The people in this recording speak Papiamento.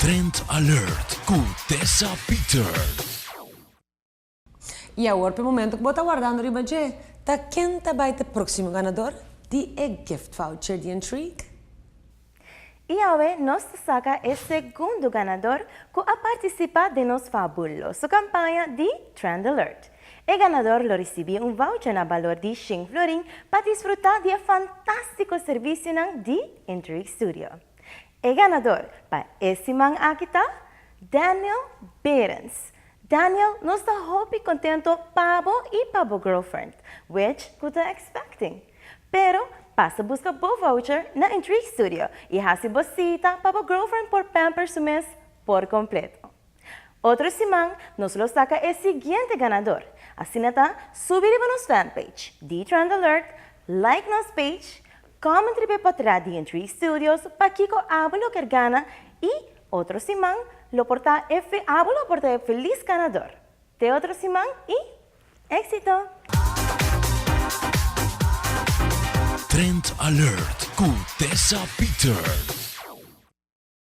Trend Alert ku Tessa Peters. I awor p'e momento ku bo ta wardando riba dje, ta ken ta bai t'e próksimo ganador di e gift voucher di Intrigue? I awe nos ta saka e segundo ganador ku a partisipá den nos fabuloso kampaña di Trend Alert. E ganador lo risibí un voucher na balor di shen florin pa disfrutá di e fantástiko servisionan di Intrigue Studio. E ganador pa e siman aki ta Daniel Berends. Daniel, nos ta hopi contento pa bo y pa bo girlfriend, which cu ta expecting. Pero, pasa busca bo voucher na Intrigue Studio y haci bo cita pa bo girlfriend por pamper su mes por completo. Otro siman nos lo saca e siguiente ganador. Asina ta, subi riba nos fanpage, di Trend Alert, like nos page, comment riba e potret di Intrigue Studios pakico abo lo kier gana y Otro siman lo por ta e abo lo por ta e feliz ganador. Te otro siman y éxito! Trend Alert cu Tessa Peters.